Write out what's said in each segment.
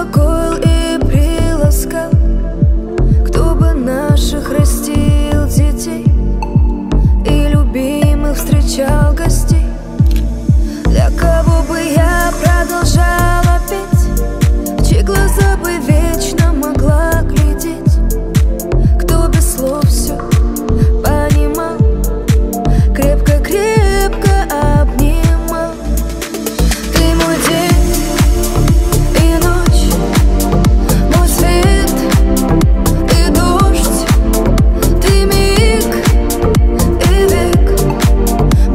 успокоил и приласкал, кто бы наших растил детей и любимых встречал гостей. Для кого бы я продолжала петь, в чьи глаза бы вечно могла глядеть, кто без слов все понимал, крепко-крепко обнимал. Ты мой день и ночь, мой свет и дождь, ты миг и век,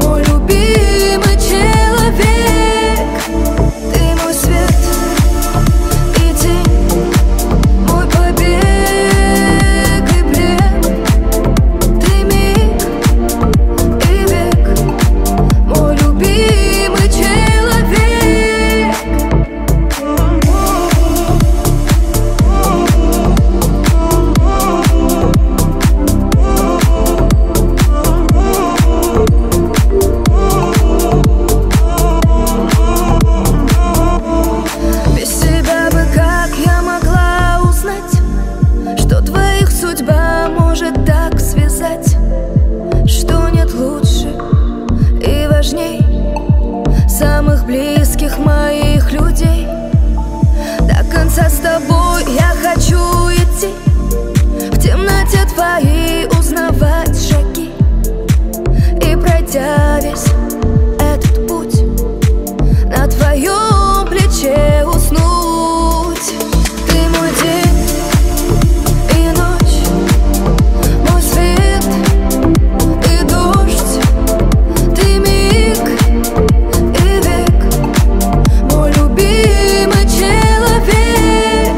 мой любимый человек. Ты мой свет и тень, мой побег и плен, ты миг и век, мой любимый человек. Без тебя бы как я могла узнать, что твоих судьба может так связать, что нет лучше и важней самых близких моих людей. До конца с тобой я хочу идти, в темноте твои узнавать шаги. И пройдя весь этот путь, на твоем плече уснуть. Ты мой день и ночь, мой свет и дождь, ты миг и век, мой любимый человек.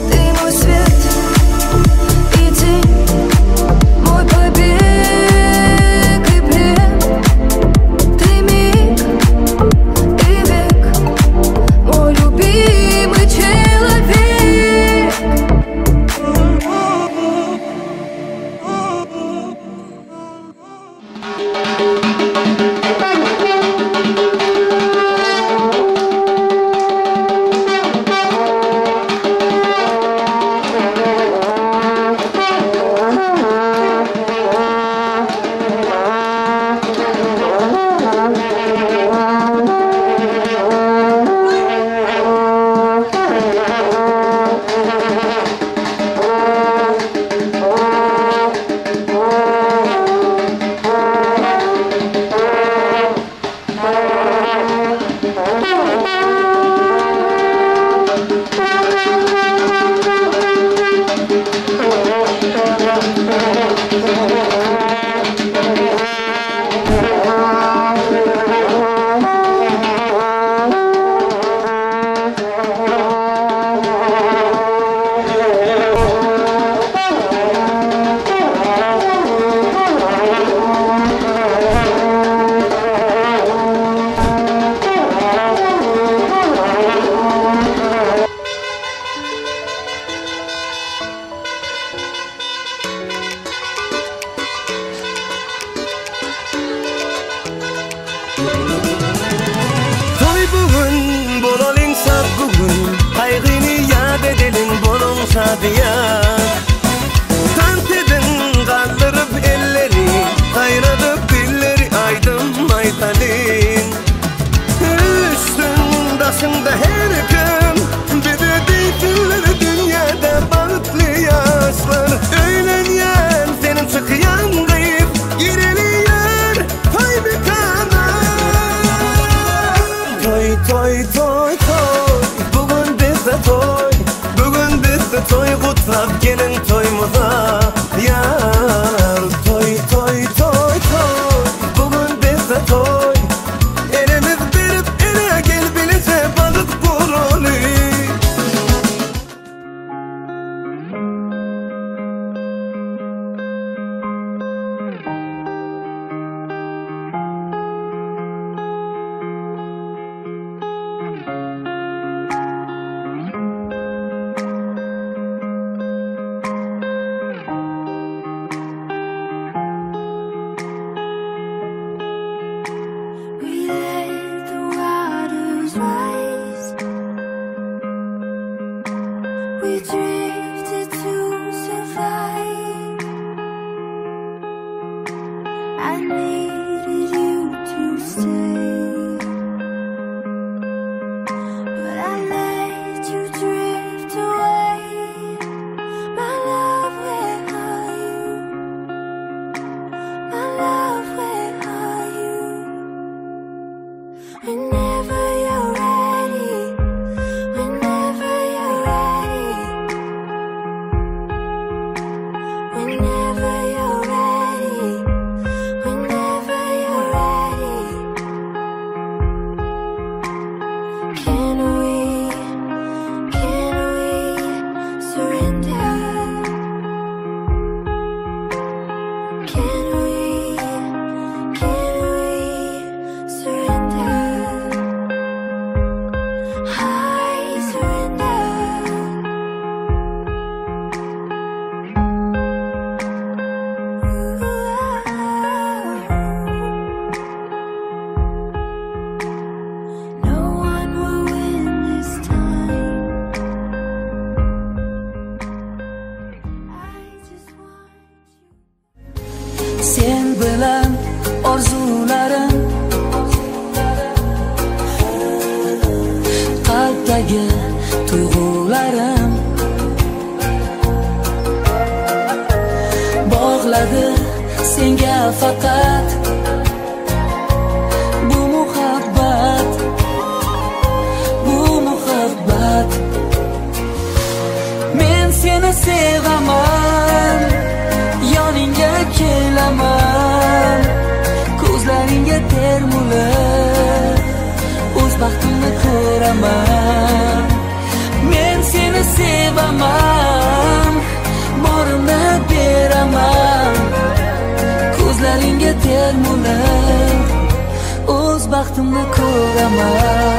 Ты мой свет и тень, мой побег и плен, ты миг и век, мой любимый человек. Toy bugün, bolalyň şat bugün, Kaygını yad edelim bolun şadiyan. Tant edin kaldırıp elleri, Kaynadıp dilleri aydın aytalin. Üstün daşında her gün, bize deysinler dünyada bahtlı yaşlar. Öylenyen senin çıkyan kıyıp, gireliyor toy mekana. Toy toy toy toy, bugün bizde toy, bugün bizde toy, kutlap gelin toyumuza yar. Toy toy toy toy, bugün bizde toy, elimiz verip ele gel bilece balık burunu. We let the waters rise. Qalbdagi tuyg'ularim bog'ladi senga faqat bu muhabbat, bu muhabbat. Men seni sevaman, yoningga kelaman, ko'zlaringga termulib o'z baxtimni ko'raman. Men seni sevaman, borimni beraman, ko'zlaringga termulib o'z baxtimni ko'raman.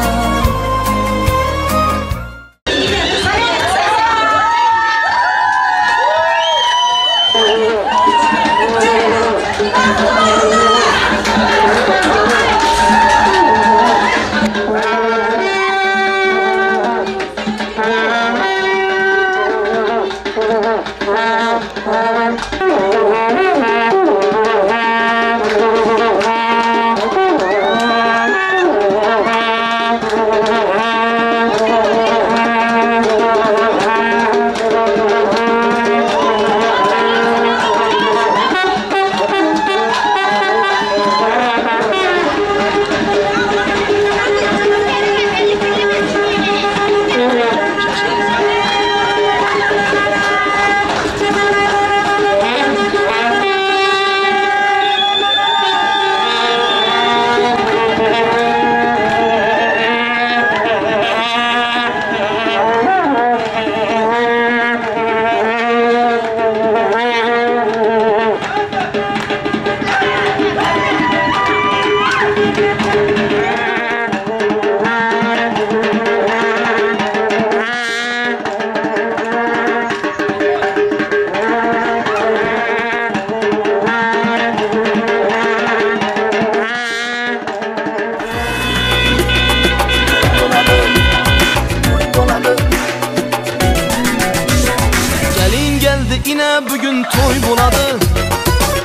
Bugun to'y bo'ladi,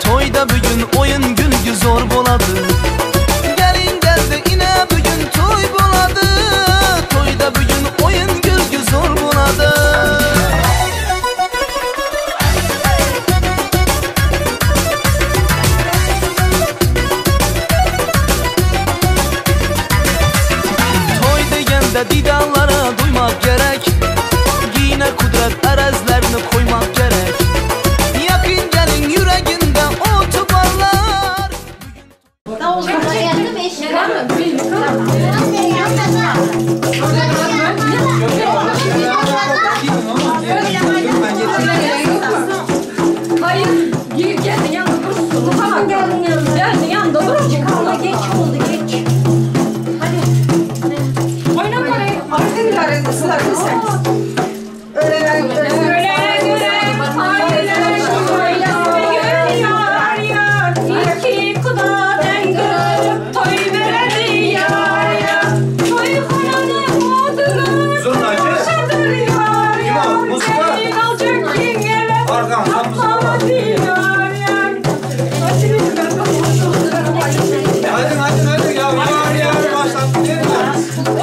to'yda bugun o'yin kulgi zo'r bo'ladi. Gelin geldi ine bugun to'y bo'ladi, to'yda bugun o'yin kulgi zo'r bo'ladi. To'y deganda didanlara duymak gerek, yine kudret arazlarını koymak gerek.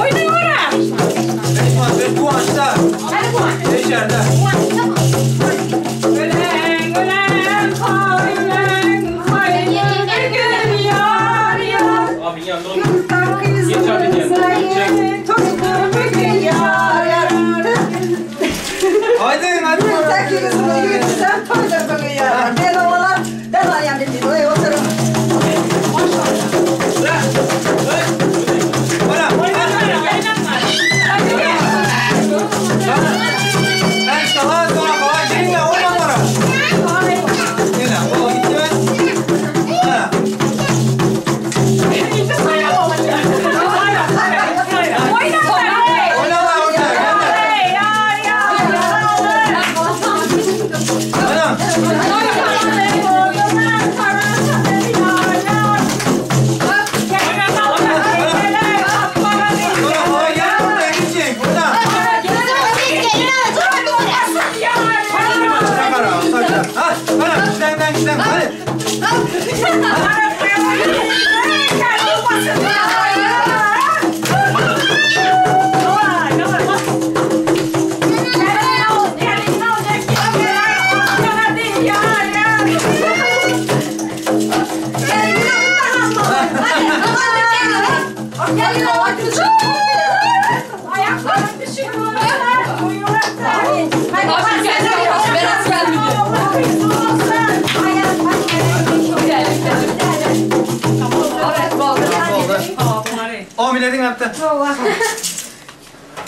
Oyna ora!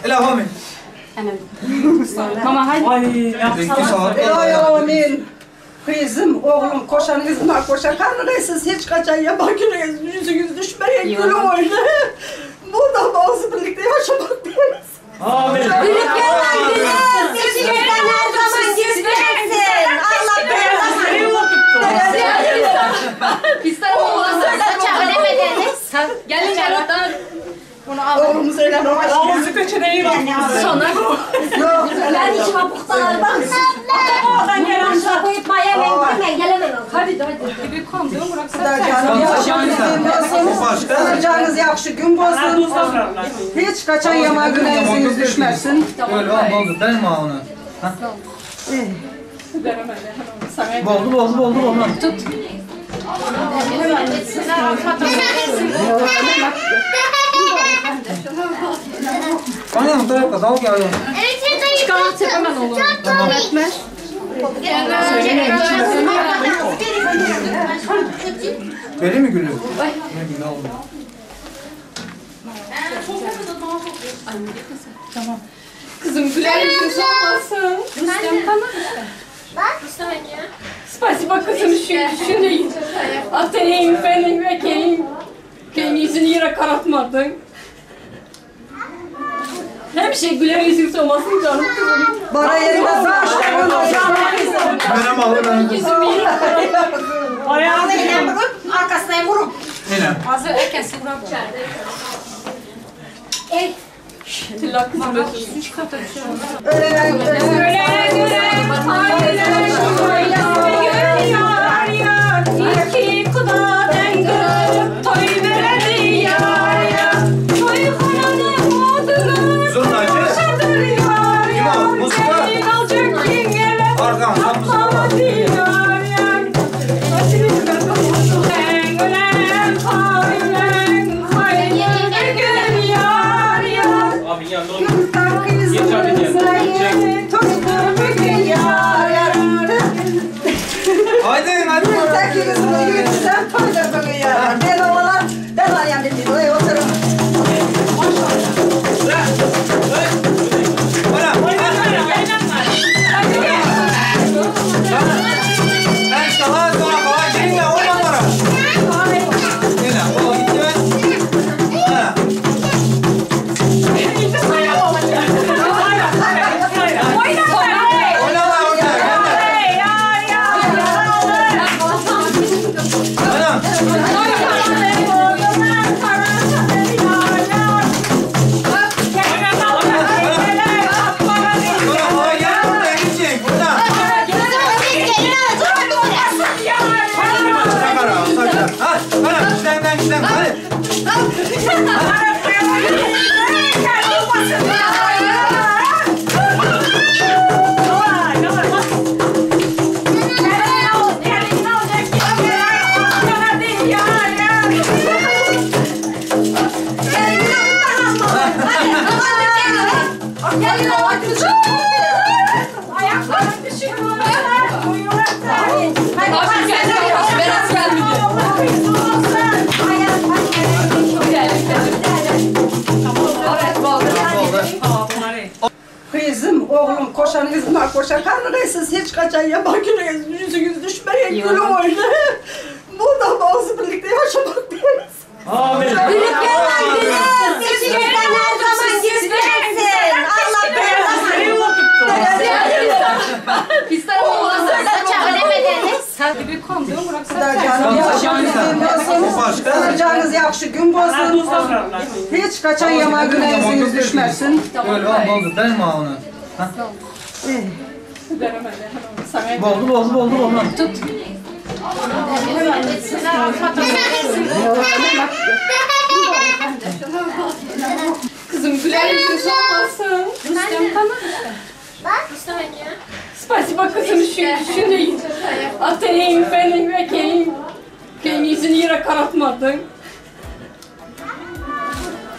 İlahi Mama hadi. İlahi amin. Kızım, oğlum koşan kızına koşan karnınız hiç kaçan yaban gününüz yüzünüz düşmeye gülü oyna. Burada bazı birlikte yaşamak biliriz. Amin. Sizden her zaman gizlensin. Allah belasını. Gelin oradan. Oğlumuz öyle Oğlumuzu peçeneyi var. Sonra. Ben içime puhtalar bak. Oradan gelen koyup maya ben gelemem. Hadi hadi. Bir kondum bıraksa. Canınız yakşı gün bolsun. Hiç kaçan yaman gününüz düşmesin. Öyle oldu. Ben mi onu? Oldu oldu oldu oldu. Tut. Bana tarafa dal gel. Çıkamam tepemem oğlum. Tamam. Böyle mi gülüyor? Ne gülü oldu? Tamam. Kızım güler yüzün olmasın. Rüstem tamam işte. Spasiba kızım şunu atayım benim ve kendi yüzünü yere karartmadın. Hem şey güler yüzün olmasın canım kızım. Bana yerine saçlarım Benim alırım. Yüzümü yere karartmadın. Ayağını yine vurup arkasına vurup. Yine. Hazır erken vurup. Ey. Tilla kızım özür. İki kudadan kırıp toy veredi yar yar. Toyxananı odunu boşadır yar yar. Gelin alacak yengele atlamadı yar yar. Ölen ölen hayırlı gün yar yar. Bugün yar yar. Haydi hadi. Tek kızımı yürütsen toydur bugün yar. Ben oğlan, ben ayağım dedi. Oraya oturun. Kızım, oğlum koşan kızına koşan karnınız hiç kaçan yaban gününüz yüzünüz düşmeye gülü oyna. Burada bazı birlikte yaşamak biliriz. Amin. Sizden her zaman gizlensin. Allah belasını. Canınız yakşı gün bolsun. Hiç kaçan yaman gününüz düşmesin. Öyle oldu. Ben mi onu? Oldu oldu oldu oldu. Tut. Kızım güler yüzün olmasın. Rüstem tamam işte. Spasiba kızım şunu atayım benim ve kendi yüzünü yere karartmadın.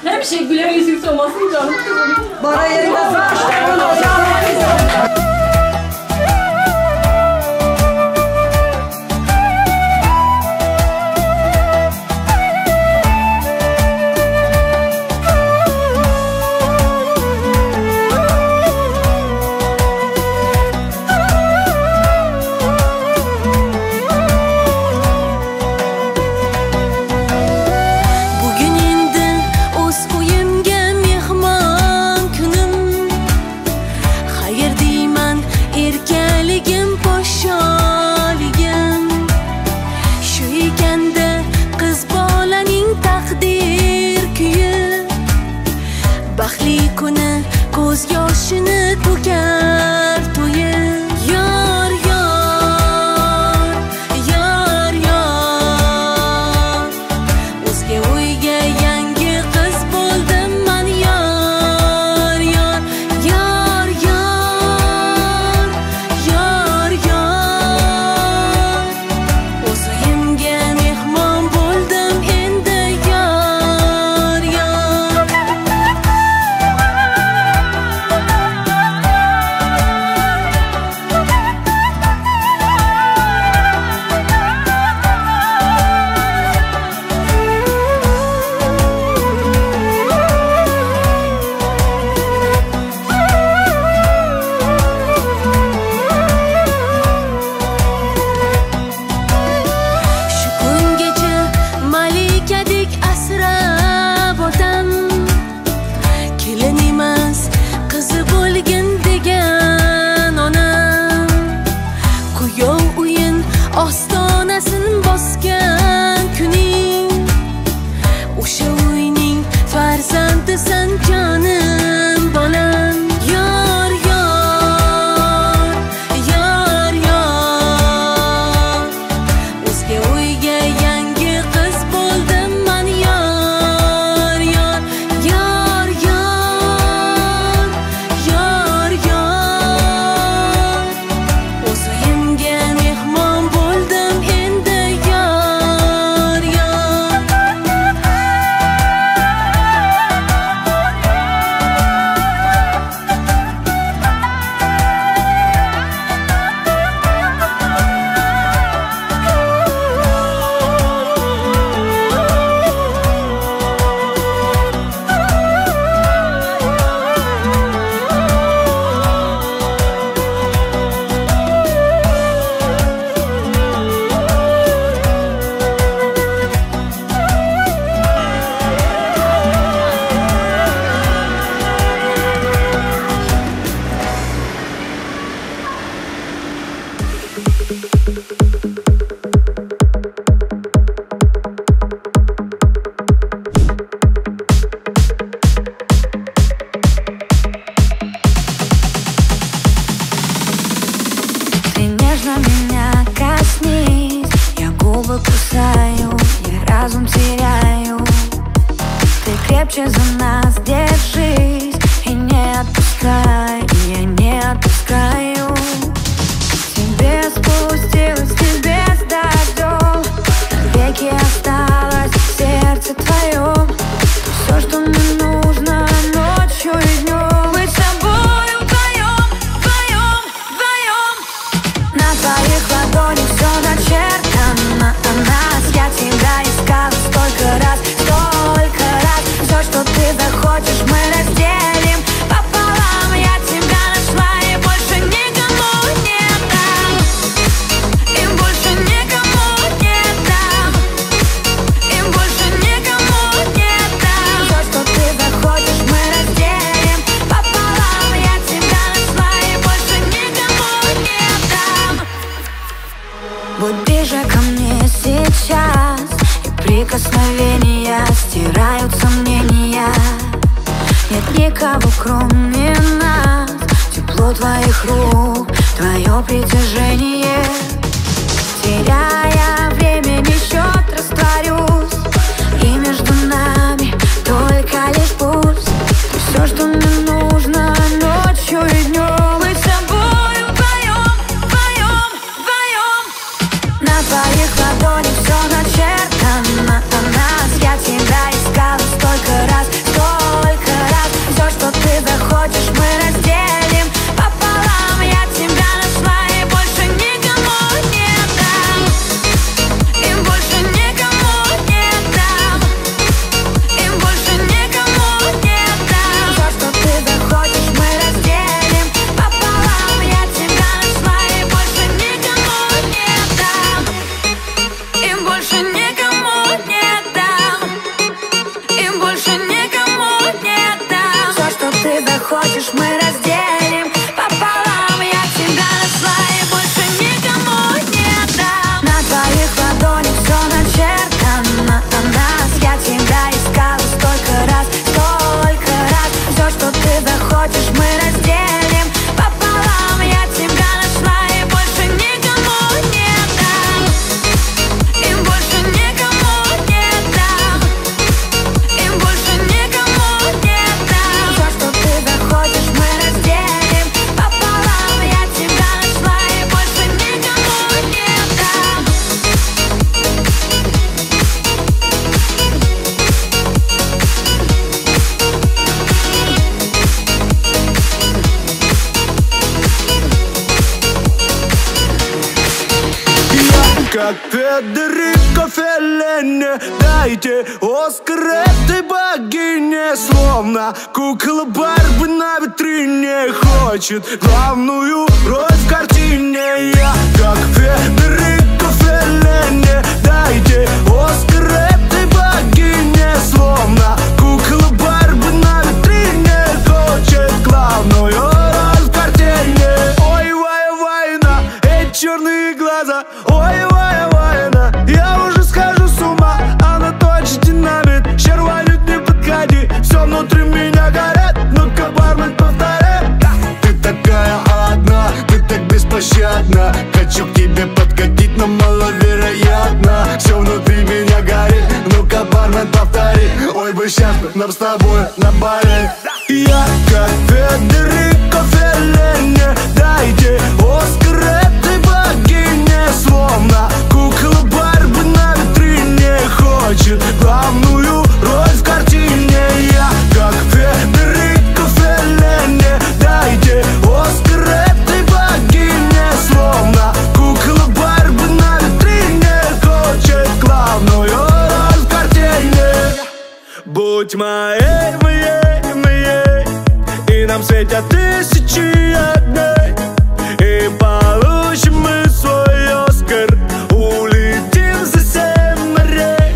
Hem şey güler yüzün olmasın canım kızım. Bana yerine saçlarım Baxtli kuni ko'z yoshini to'kar to'yi. Yor yor yor yor, o'zga uyga yangi qiz bo'ldim man. Yor yor yor yor yor yor, o'z uyimga mehmon bo'ldim endi. Yor yor. Shu kungacha malikadek asrab otam, kelin emas qizi bo'lgin degan onam. Kuyov uyin ostonasin bosgan kuning, o'sha uyning farzandisan jonim bolam. Yor yor yor yor, o'zga uyga yangi qiz bo'ldim man. Yor yor yor yor yor yor, o'z uyimga mehmon bo'ldim endi. Yor yor. Ты нежно меня коснись, я губы кусаю, я разум теряю. Ты крепче за нас держись и не отпускай, я не отпускаю. К тебе спустилась с небес дождем, навеки осталось в сердце твоем. Все, что мне нужно ночью и днем. Мы с тобою вдвоем, вдвоем, вдвоем. На твоих ладонях все начертано о нас. Я тебя искала столько раз, столько раз. Все, что ты захочешь, мы разделим пополам. Я тебя нашла и больше никому не дам. И больше никому не дам. И больше никому не дам. Все, что ты захочешь, мы разделим пополам. Я тебя нашла и больше никому не дам. Будь ближе ко мне сейчас, и прикосновения стирают сомнения. Нет никого, кроме нас. Тепло твоих рук, твое притяжение. Теряя времени счет, растворюсь, и между нами только лишь пульс. Ты все, что мне нужно ночью и днем. Мы с тобою вдвоем, вдвоем, вдвоем. На твоих ладонях все начертано о нас. Я тебя искала столько раз, столько раз. Все, что ты захочешь, мы разделим пополам. Я тебя нашла и больше никому не дам. И больше никому не дам. И больше никому не дам. Все, что ты захочешь, мы разделим пополам. Я тебя нашла и больше никому не дам. И больше никому не дам. И больше никому не дам. Все, что ты захочешь, мы разделим пополам. Я тебя нашла и больше никому не дам. На твоих ладонях все начертано о нас. Я тебя искала столько раз, столько раз. Все, как Федерико Феллини, дайте Оскар этой богине. Словно кукла Барби на витрине, хочет главную роль в картине. Я как Федерико Феллини, дайте Оскар этой богине. Словно кукла Барби на витрине, хочет главную роль в картине. Ой, вай, война, эти черные глаза. Ой, вай, война, я уже схожу с ума. Она точно динамит, щерванит, не подходи. Все внутри меня горит, ну-ка, бармен, повтори. Ты такая одна, ты так беспощадна. Хочу к тебе подкатить, но маловероятно. Все внутри меня горит, ну-ка, бармен, повтори. Ой, бы сейчас нам с тобой на баре. Я как Федерико Феллини, дайте Оскар этой богине. Словно кукла Барби на витрине, хочет главную роль в картине. Я как Федерико Феллини, дайте Оскар этой богине. Словно кукла Барби на витрине, хочет главную роль в картине. Будь моей, моей, моей, и нам светят тысячи огней. И получим мы свой Оскар, улетим за 7 морей.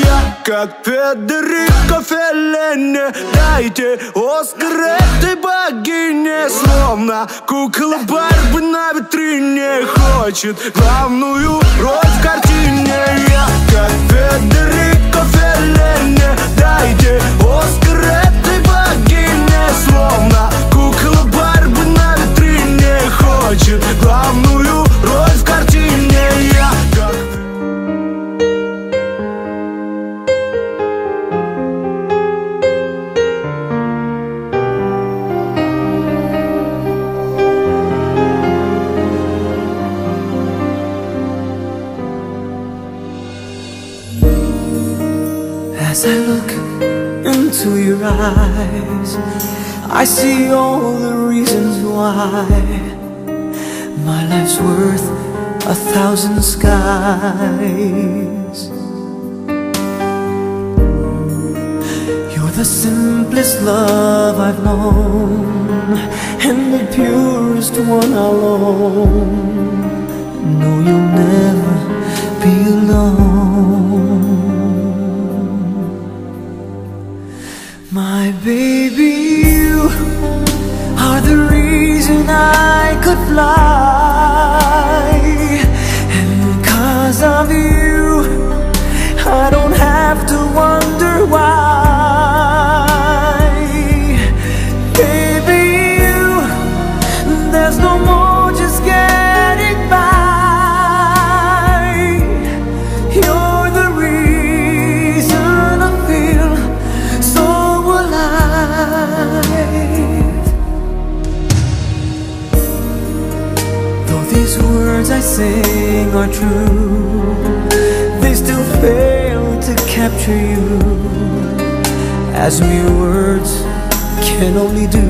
Я как Федерико Феллини, дайте Оскар этой богине. Словно кукла Барби на витрине, хочет главную роль в картине. Я как Федерико Феллини, дайте Оскар этой богине. Словно кукла Барби на витрине, хочет главную роль в картине. Я как... As I look into your eyes, I see all the reasons why my life's worth 1,000 skies. You're the simplest love I've known, and the purest one I'll own. No, you'll never be alone. My baby, you are the reason I could fly, and because of you, I don't have to wonder why. Baby, you, there's no more just getting by. You're the reason I feel so alive. Though these words I sing are true, they still fail to capture you, as mere words can only do.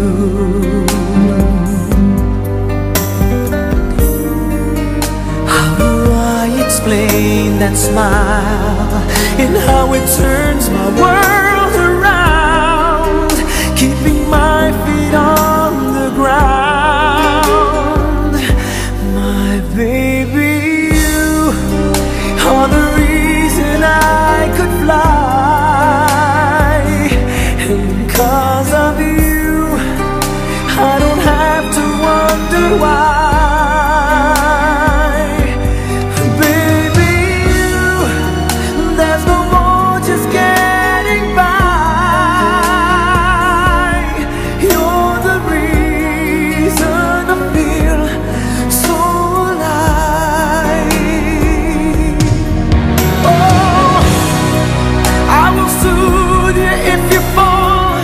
How do I explain that smile and how it turns my world around, keeping my feet on the ground? My baby, you are the reason I could fly, and because of you, I don't have to wonder why. Baby, you, there's no more just getting by. You're the reason I feel so alive. Oh, I will soothe you if you fall.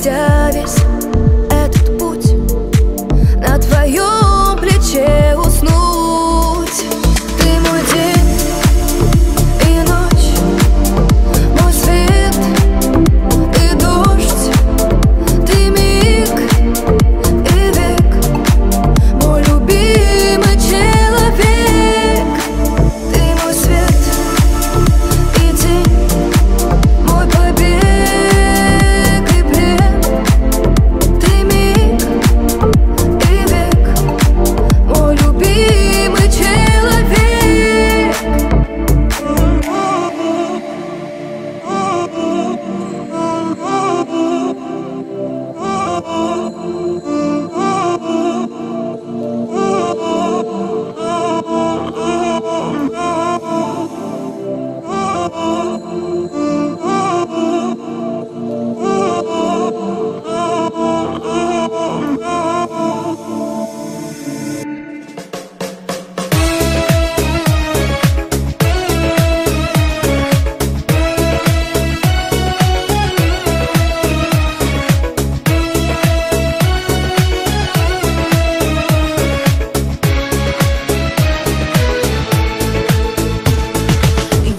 Пройдя весь этот путь, на твоем плече уснуть. Ты мой день и ночь, мой свет и дождь. Ты миг и век, мой любимый человек. Ты мой свет и тень, мой побег и плен. Ты миг и век, мой любимый человек.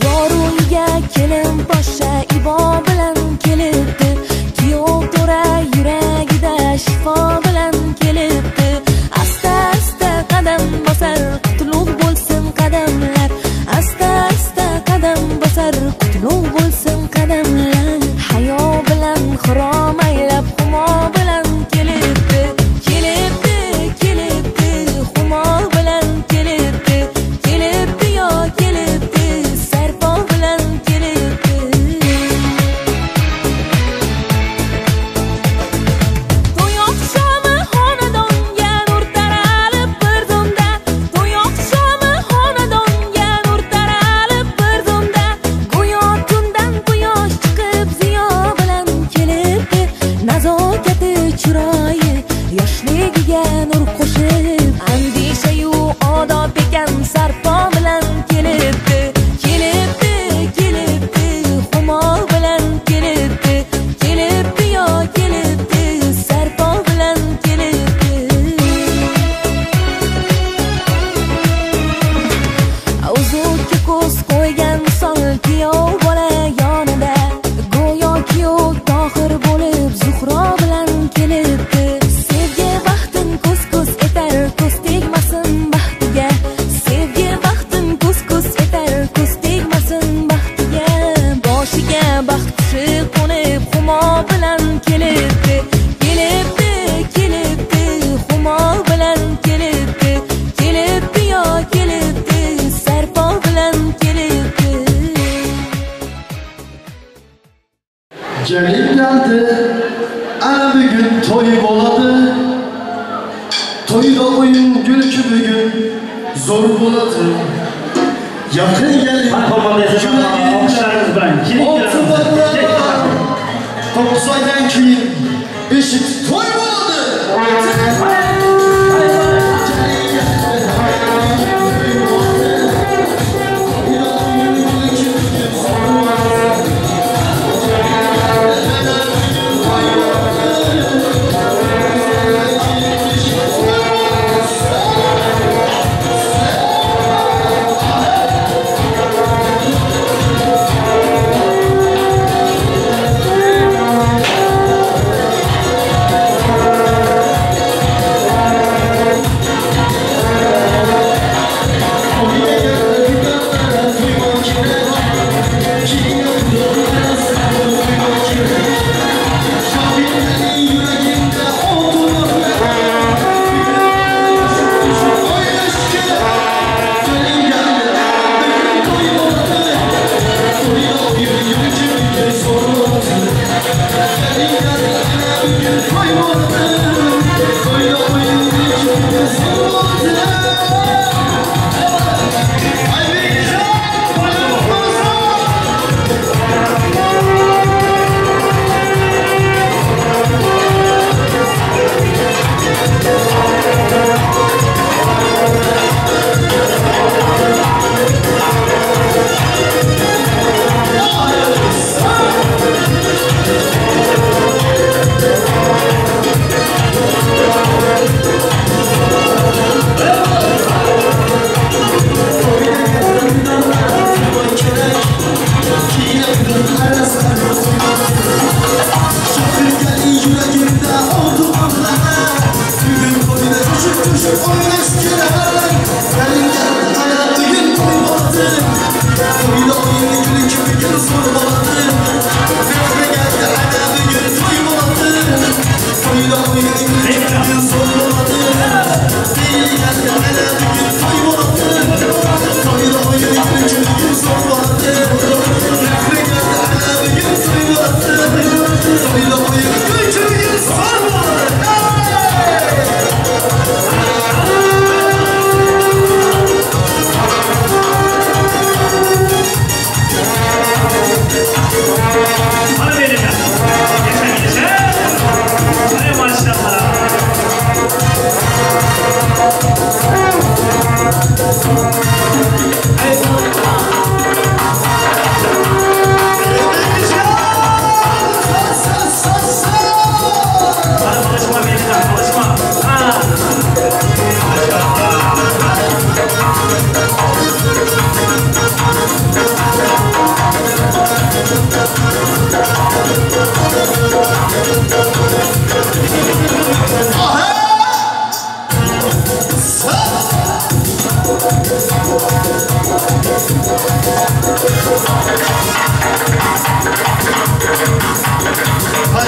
Yor uyga kelin poshsha ibo bilan kelibdi, kuyov to'ra yuragida shifo bilan kelibdi. Asta asta qadam bosar, qutlug' bo'lsin qadamlar. Asta asta qadam bosar, qutlug' bo'lsin qadamlar. Hayo bilan xirom aylab, humo bilan kelibdi. Kelibdi, kelibdi, humo bilan kelibdi. Kelibdi yo kelibdi, sarpo bilan kelibdi. To'y oqshomi xonadonga nur taralib bir zumda. To'y oqshomi xonadonga nur taralib bir zumda. Go'yo tundan quyosh chiqib ziyo bilan kelibdi. Nazokati chiroyi yoshligiga nur qo'shib, andishayu odob ekan sarpo bilan kelibdi. Kelibdi, kelibdi, humo bilan kelibdi. Kelibdi yo kelibdi, sarpo bilan kelibdi. Uzukka ko'z qo'ygan sol kuyov bola yonida, go'yo kuyov Tohir bo'lib Zuhro bilan kelibdi. Sevgi baxtin ko'z-ko'z etar, ko'z tegmasin baxtiga. Sevgi baxtin ko'z-ko'z etar, ko'z tegmasin baxtiga. Boshiga baxt qushi qo'nib humo bilan kelibdi. Kelibdi, kelibdi, humo bilan kelibdi. Kelibdi yo kelibdi, sarpo bilan kelibdi. Gelin geldi, ana bugün toy boladı. Toyda oyun gülkü bugün zor boladı. Yakın gelin, güle altı barra. 9 aydan keyin beşik toy boladı.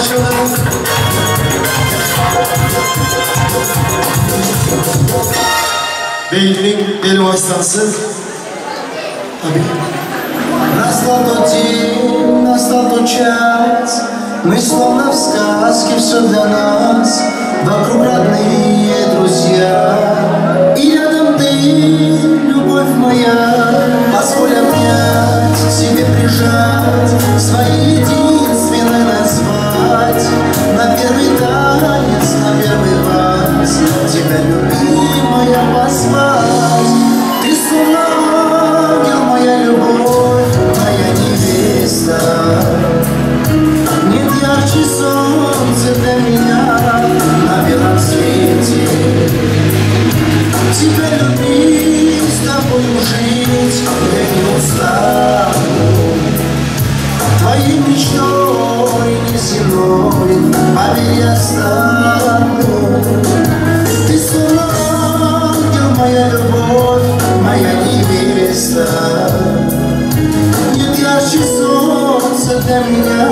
Açalım. Beylinin deli başlansın. Tabii. Настал тот день, настал тот час, мы словно в сказке, все для нас. Вокруг родные друзья, и рядом ты, любовь моя. Позволь обнять, себе прижать, своей единственной назвать. На первый танец, на первый вальс тебя, любимая, позвать. Ты словно ангел, моя любовь, моя невеста. Нет ярче солнца для меня на белом свете. Тебя любить, с тобой жить я не устану. Твоей мечтой неземной, поверь, я стану. Ты словно ангел, моя любовь, моя невеста. Нет ярче солнца для меня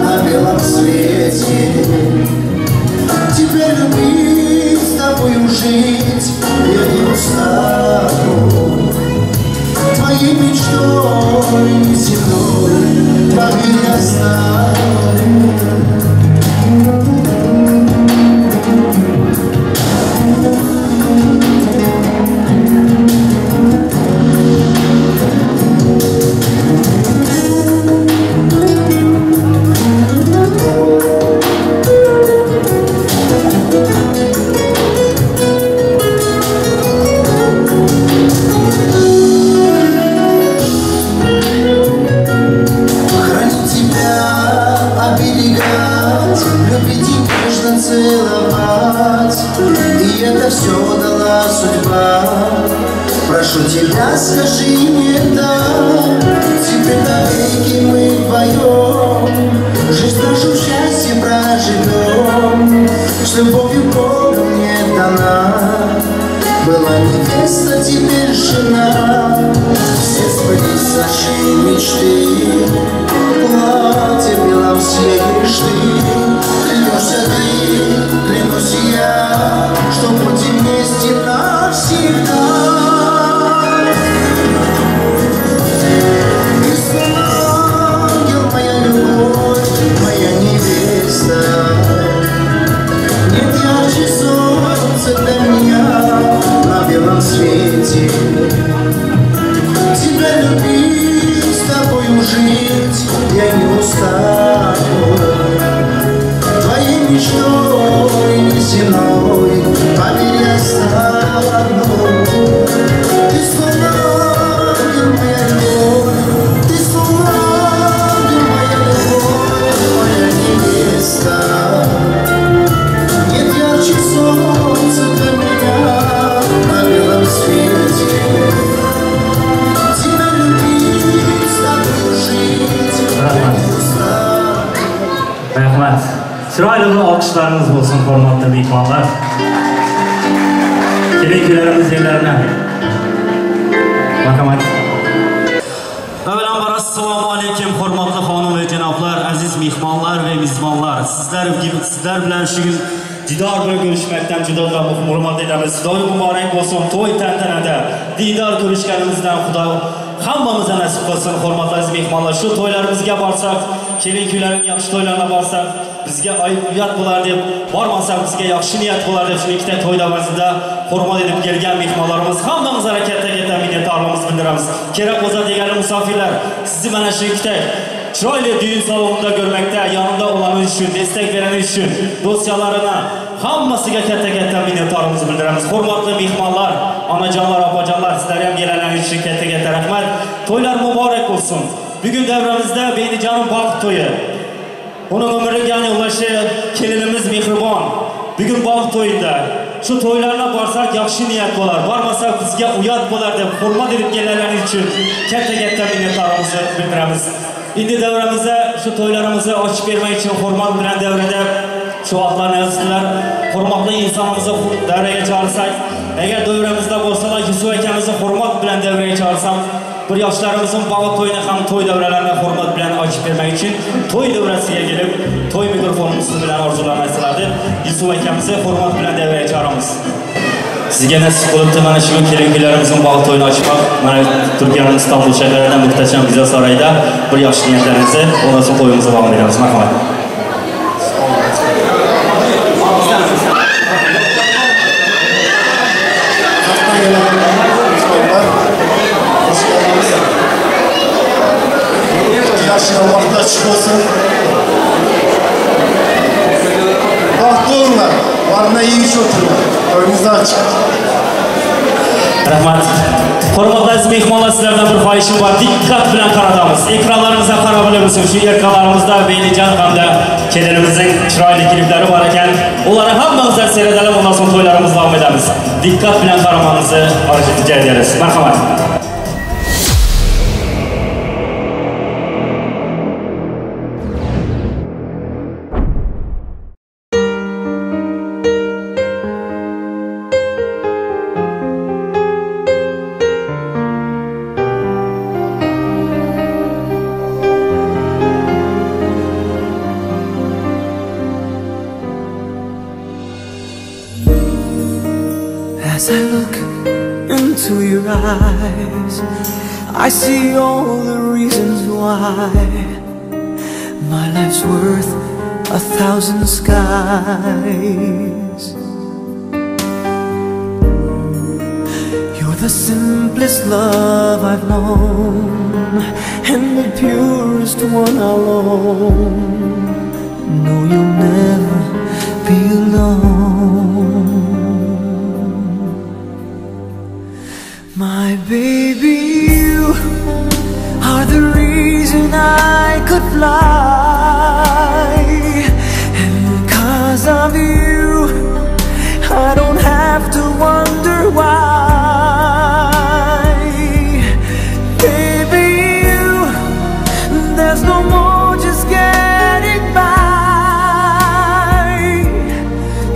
на белом свете. Тебя любить, с тобою жить я не устану. Твоей мечтой неземной, поверь, я стану. И это все дала судьба. Прошу тебя, скажи мне да. Теперь навеки мы вдвоем жизнь нашу в счастье проживем. С любовью Бога мне дана была невеста, теперь жена. Все сбылись наши мечты, платье белом съешь ты. Клянусь ты, клянусь я, что будем вместе навсегда. Ты словно ангел, моя любовь, моя невеста. Нет ярче солнца для меня на белом свете. Тебя любить, с тобою жить я не устану. Твоей мечтой неземной, поверь, я стану. Ты словно ангел, моя любовь, ты словно ангел, моя любовь, моя невеста. Нет ярче солнца для меня на белом свете. Тебя любить, с тобой жить я не устану. Rahmat. Chiroyli bir olqishlaringiz bo'lsin, hurmatli mehmonlar. Keling, kuylarimiz yerlarına. Marhamat. Avvalambor assalomu alaykum, hurmatli xonim va janoblar, aziz mehmonlar va mezbonlar. Sizlar bilan shu kun didor bilan ko'rishmakdan juda hurmat etamiz. Xudoy muborak bo'lsin, to'y tantanada didor ko'rishganimizdan Xudo hammamizga nasib qilsin, hurmatli aziz mehmonlar. Shu to'ylarimizga borsak, kelin kuylarning yaxshi to'ylarına borsak, bizga ayb uyat bo'lar deb, bormasak bizga yaxshi niyat bo'lar deb shu ikkita to'y davasida hurmat edib kelgan mehmonlarimiz hammamizga katta-katta minnatdorligimizni bildiramiz. Kerak bo'lsa degan musofirlar, sizni mana shu ikkita chiroyli düğün salonida ko'rmakda, yonimda olani uchun, destak berani uchun do'stlarına hammasiga katta-katta minnatdorligimizni bildiramiz. Hurmatli mehmonlar, onajonlar, opajonlar, sizlar ham kelganingiz uchun katta-katta rahmat. To'ylar muborak bo'lsin. Bugun davramizda Beynijonim baxt to'yi. Uning umriga ulashi kelinimiz Mehribon. Bugun baxt to'yida. Shu to'ylarga borsak yaxshi niyat bo'lar, bormasak bizga uyat bo'lar deb hurmat edib kelganlaringiz uchun katta-katta minnatdorligimizni bildiramiz. Endi davramizda shu to'ylarimizni ochib bermak uchun hurmat bilan davrada shu vaqtlarni yozdilar. Hurmatli insonimizni davraga chaqirsak, agar davramizda bo'lsalar Yusuf akamizni hurmat bilan davraga chaqirsam, Bir yoshlarimizning bog'i to'yini ham to'y davralarini hurmat bilan ochib bermak uchun to'y davrasiga kelib, to'y mikrofonimiz bilan orzularni aytsalardi. Yusuf akamizni hurmat bilan davraga chaqiramiz. Sizga nasib qilibdi mana shu kelin-kuylarimizning bog'i to'yini ochmoq. Mana Turkiyaning Istanbul shahrida muhtasham güzel saroyda bir yaxshi niyatlarimizni, ondan so'ng to'yimizni davom etamiz. Marhamat. Yaxshi vaqt açık olsun. Bahtlı olunlar. Varına iyi iş oturun. Önünüzde açık. Rahmat. Hurmatli aziz mehmonlar, sizlardan bir xohishim bor. Diqqat bilan qaratamiz. Ekranlarimizga qarab bilamiz. Shu ekranlarimizda Beylijon hamda kelinimizning chiroyli kliplari bor ekan. Ularni hammamizdan seyredelim, ondan so'ng to'ylarimizni davom etamiz. Diqqat bilan qaramangizni rijo etamiz. Marhamat. As I look into your eyes, I see all the reasons why my life's worth 1,000 skies. You're the simplest love I've known, and the purest one I'll own. No, you'll never be alone. My baby, you are the reason I could fly, and 'cause of you, I don't have to wonder why. Baby, you, there's no more just getting by.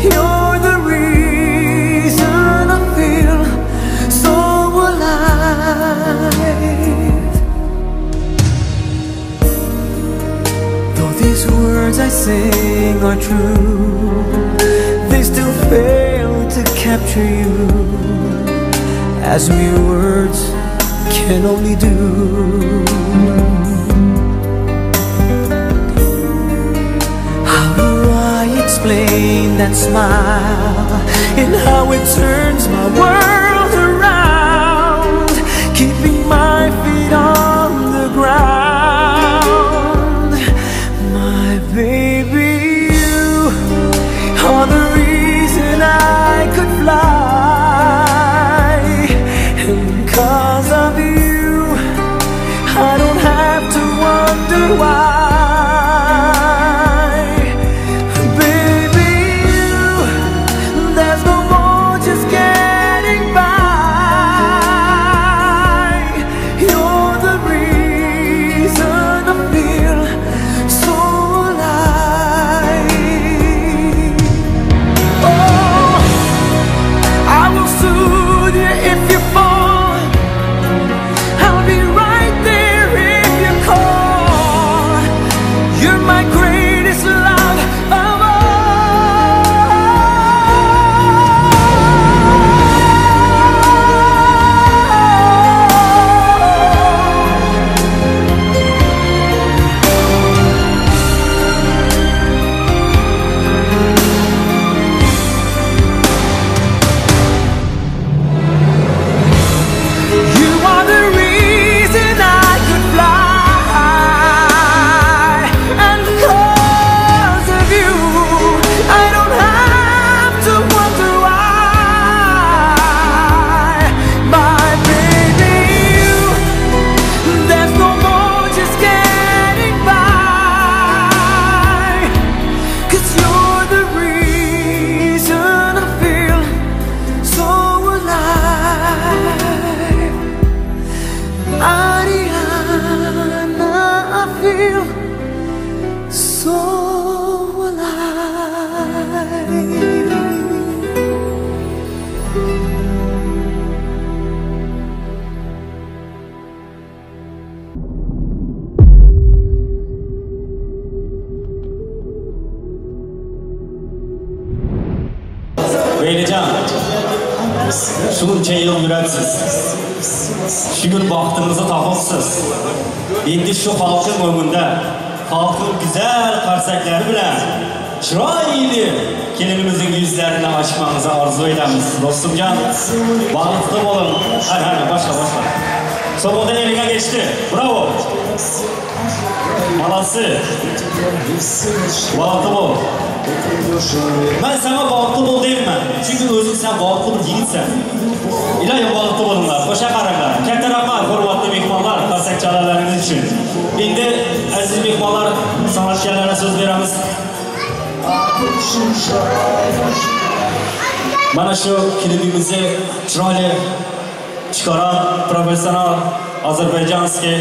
You're the reason I feel so alive. Though these words I sing are true, they still fail to capture you, as mere words can only do. How do I explain that smile and how it turns my world around, keeping my feet on the ground? My baby, you are the reason I could fly, and 'cause of you, I don't have to wonder why. Baby, you, there's no more just getting by. Beylican, shuncha yil yurabsiz. Shu kun baxtimizni topibsiz. Endi shu xalqning o'ngida, xalqning go'zal qarsaklari bilan chiroyli kelinimizning yuzlarini ochmamizni orzu etamiz. Do'stimjon, baxtli bo'ling. Hadi hadi boshla boshla. Sobodan eliga geçti. Bravo. Malası. Baxtli bo'l. Ben sana baxtli bo'l deyman. Chunki o'zing sen baxtli bir yigitsan. Iloyim baxtli bo'linglar. Qo'sha qaranglar. Katta rahmat hurmatli mehmonlar, qarsak chalalaringiz uchun. Endi aziz mehmonlar, san'atkorlarga so'z beramiz. Mana shu klipimizni chiroyli chiqaran professional Azerbaycanski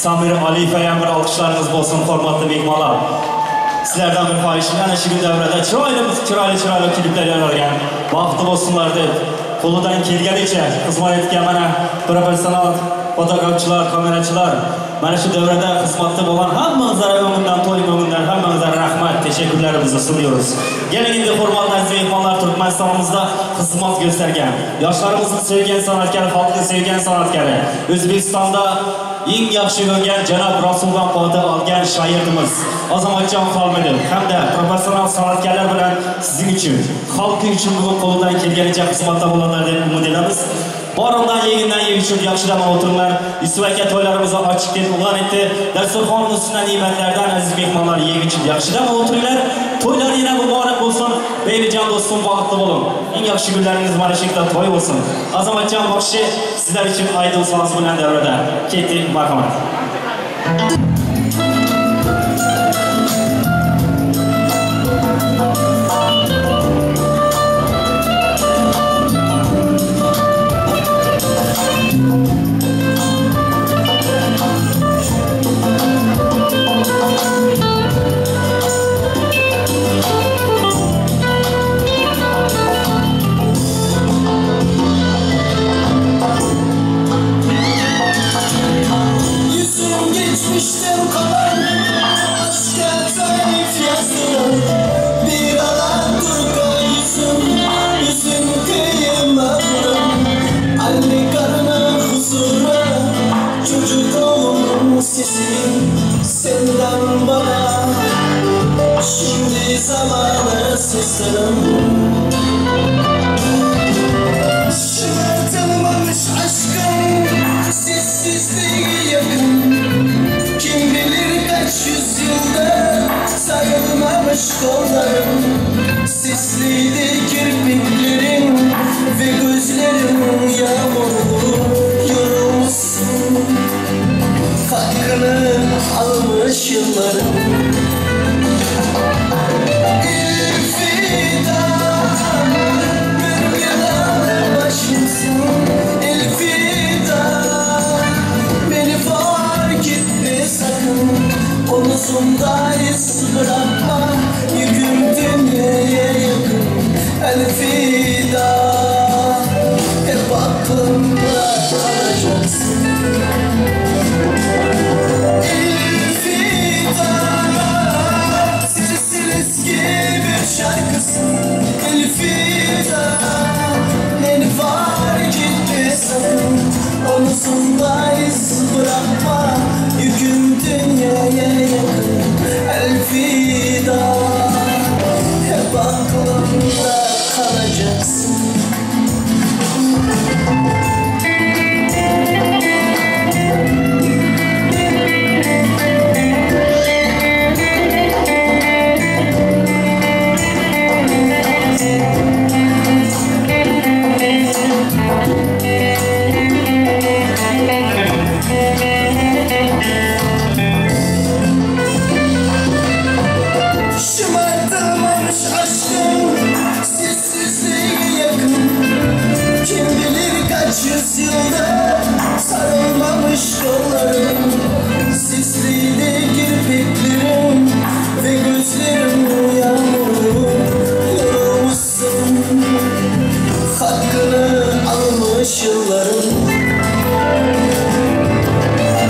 Samir Aliyevga ham bir olqishlarimiz bo'lsin, hurmatli mehmonlar. Sizlardan bir xohishim, ana shu davrada chiroyli kliplar yaratgan, baxtli bo'lsinlar deb qo'lidan kelganicha xizmat etgan mana professional fotografchilar, kamerachilar, mana shu davrada xizmatda bo'lgan hammangizga o'ngimdan, to'y o'ngimdan hammangizga rahmat, teşekkürlerimizi sunuyoruz. Gelin endi hurmatli aziz mehmonlar, Turkmenistanımızda xizmat göstergen, yoshlarimizni sevgan san'atkori, xalqni sevgan san'atkori, O'zbekistonda eng yaxshi ko'rgan janob Rasulxon Qodir olgan shoirimiz Azamatjon Xolmedov hamda professional san'atkorlar bilan sizning uchun, xalqi uchun bugun qo'lidan kelganicha xizmatda bo'ladilar deb umid etamiz. Borimdan yegindan yeb ichib yaxshilama o'tiringlar. Yusuf aka to'ylarimizni ochiq deb e'lon etdi. Dasturxon ustidan ne'matlardan aziz mehmonlar yeb ichib yaxshilama o'tiringlar. To'ylar yana muborak bo'lsin. Beylijon do'stim, baxtli bo'ling. Eng yaxshi kunlaringiz mana shu yerda to'y bo'lsin. Azamatjon baxshi sizlar uchun aydin soz bilan davrada. Ketdik, marhamat. Geçmişten kalan aşka tarif yazdım. Bir alaturka yüzüm, yüzüm kıyamadım. Anne karnı huzura, çocuk oğlum sesi senden bana. Şimdi zamanı sesim. Şımartılmamış aşkım, sessizliği yakın. Kim bilir kaç yüzyılda sarılmamış kollarım. Sisliydi kirpiklerim ve gözlerim yağmurlu. Yorulmuşsun, hakkını almış yıllarım. Elfida, bir belalı başımsın. Elfida, beni fark etme sakın. Omuzumda iz bırakma, yüküm dünyaya yakın. Elfida, hep aklımda kalacaksın. Elfida, sensin eski bir şarkısın. Elfida, beni fark etme sakın. Omuzumda iz bırakma, yüküm dünyaya yakın. Elfida, hep aklımda kalacaksın. Şımartılmamış aşkım, sessizliğe yakın. Kim bilir kaç yüzyılda sarılmamış kollarım. Sisliydi kirpiklerim ve gözlerim yağmurlu. Yorulmuşsun, hakkını almış yıllarım.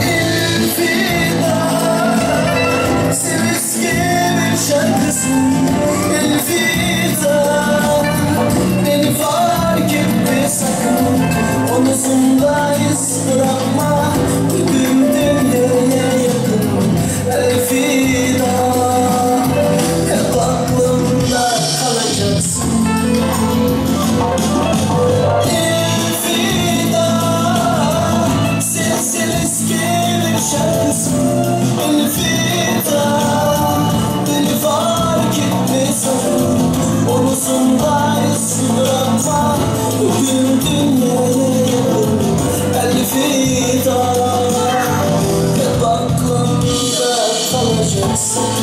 Elfida, sen eski bir şarkısın. Elfida, Sakın omuzumda iz bırakma, bütün dünyaya yakın. Elfida, hep aklımda kalacaksın. Elfida, sensin eski bir şarkısın. Elfida, beni fark etme sakın, omuzumda iz bırakma, bütün dünyaya yakın. Elfida, hep aklımda kalacaksın.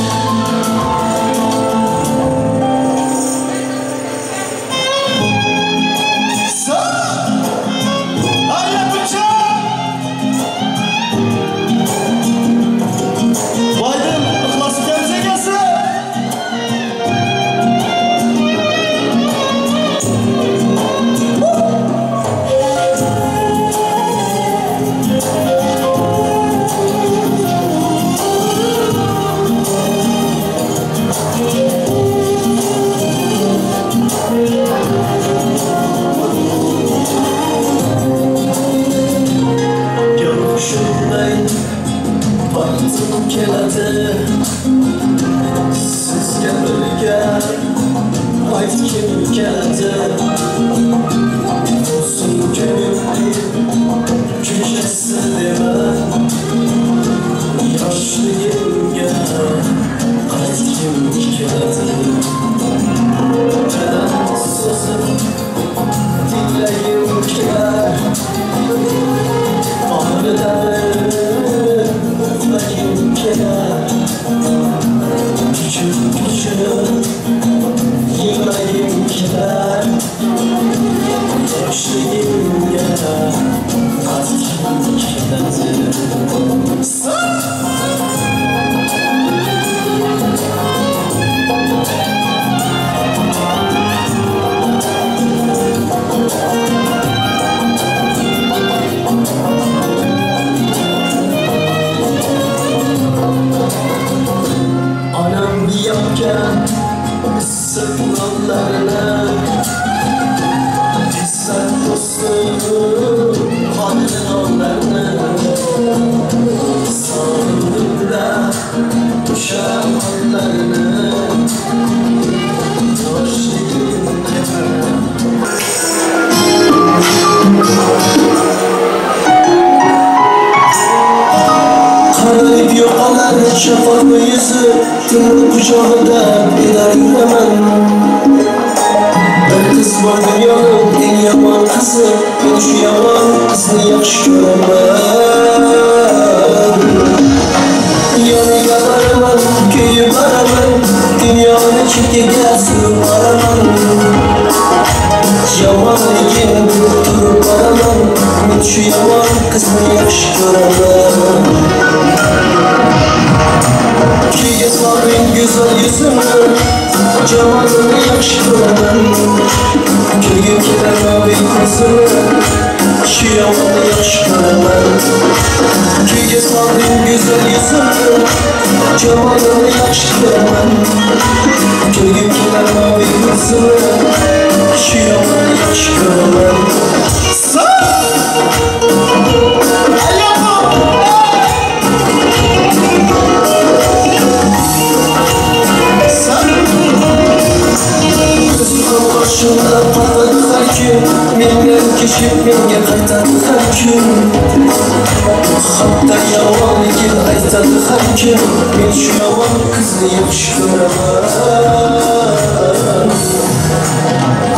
Sizga birga qaytgim keladi, o'zim ko'nglim ko'chasi dema, yoshligimga qaytgim keladi. Qadam so'zim tinglagim kelar, uxlagim kelar, küçük küçük yig'lagim kelar, yoshligimga qaytgim keladi. Anam yapgan issiq nonlarni, eslar do'stim xonadonlarni, sog'indim-da o'sha onlarni, yoshligimga. Qaralib yo'qolar shafaqli yuzi, tunni quchog'ida enar yuraman. Bir qiz bor dunyoning eng yomon qizi, men shu yomon qizni yaxshi ko'raman. Yoniga boraman, kuyib boraman, dunyoni chetiga surib boraman. Yomonligim turib boraman, men shu yomon qizni yaxshi ko'raman. Kuyga solding go'zal yuzimni, jamolini yaxshi ko'raman. Kulgim kelar moviy ko'zimni, shu yomonni yaxshi ko'raman. Kuyga solding go'zal yuzimni, jamolini yaxshi ko'raman. Kulgim kelar moviy ko'zimni, shu yomonni yaxshi ko'raman. Qo'shimda qotadi har kun, mendan kechib menga qaytadi har kun. Hatto yomonligin aytadi har kun, men shu yomon qizni yaxshi ko'raman.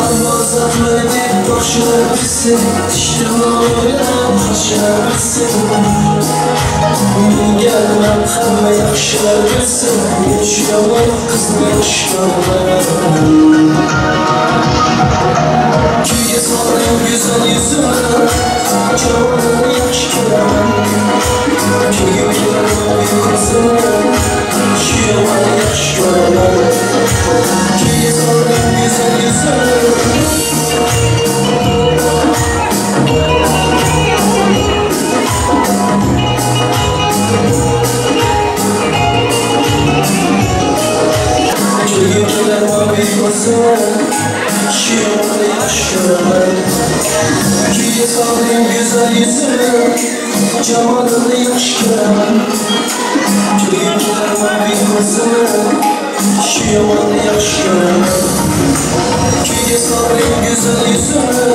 Almozatli deb boshlar bilsin, tish tirnog'idan qoshlar bilsin. Menga nima hamma yaxshilar bilsin, men shu yomon qizni yaxshi ko'raman. Kuyga solding go'zal yuzimni, jamolini yaxshi ko'raman. Kulgim kelar moviy ko'zimni, shu yomonni yaxshi ko'raman. Kuyga solding go'zal yuzimni. Kulgim kelar moviy ko'zimni, Şu yolunu yaxşı görəmən. Güye saldın güzel yüzünü, cemalını yaxşı görəmən. Köyüm keler mavi kızını, şu yolunu yaxşı görəmən. Güye saldın güzel yüzünü,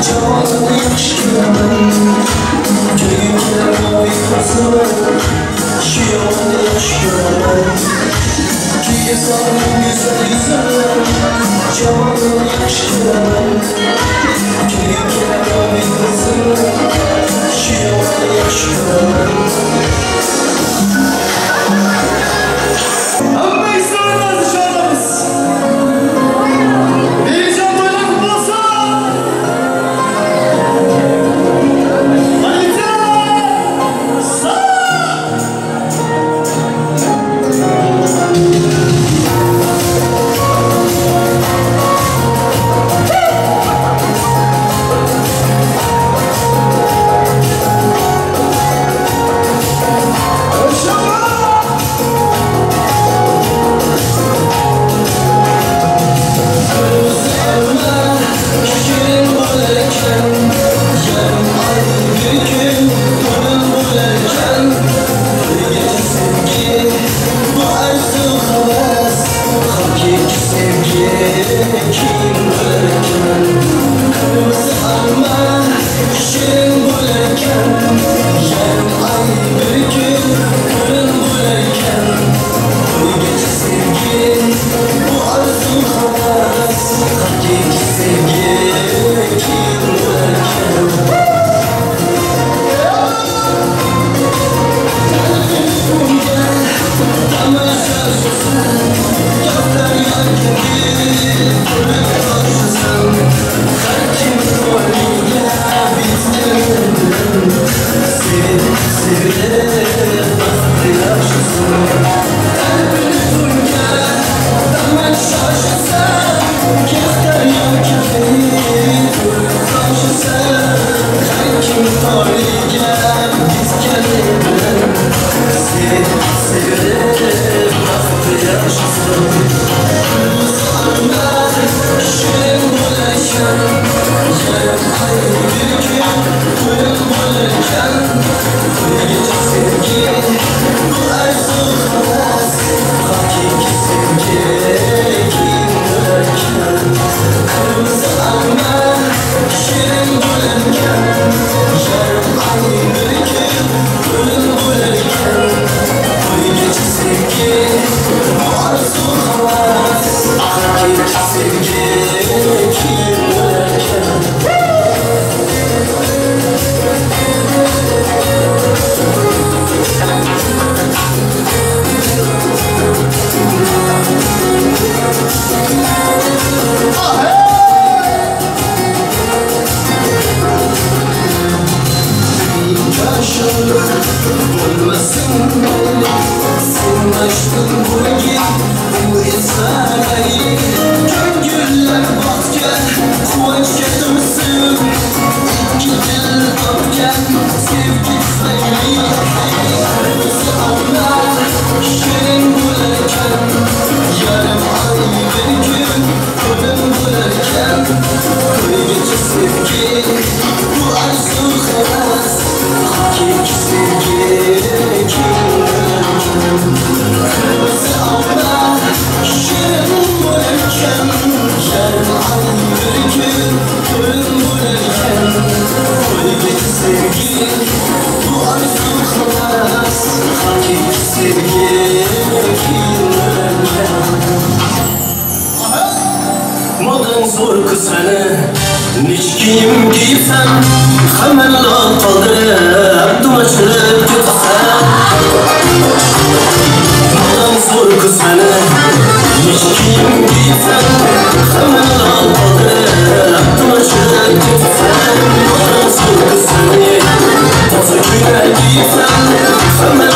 cemalını yaxşı görəmən. Köyüm keler mavi kızını, şu yolunu yaxşı görəmən. Güye saldın güzel yüzünü, cemalını yaxşı görəmən. Köyüm keler mavi kızını, şu yolunu yaxşı görəmən. Amma İsrail'den dışarıdayız. Bir can toylar kutlu olsun. Hadi sağ. Toza güne giysen,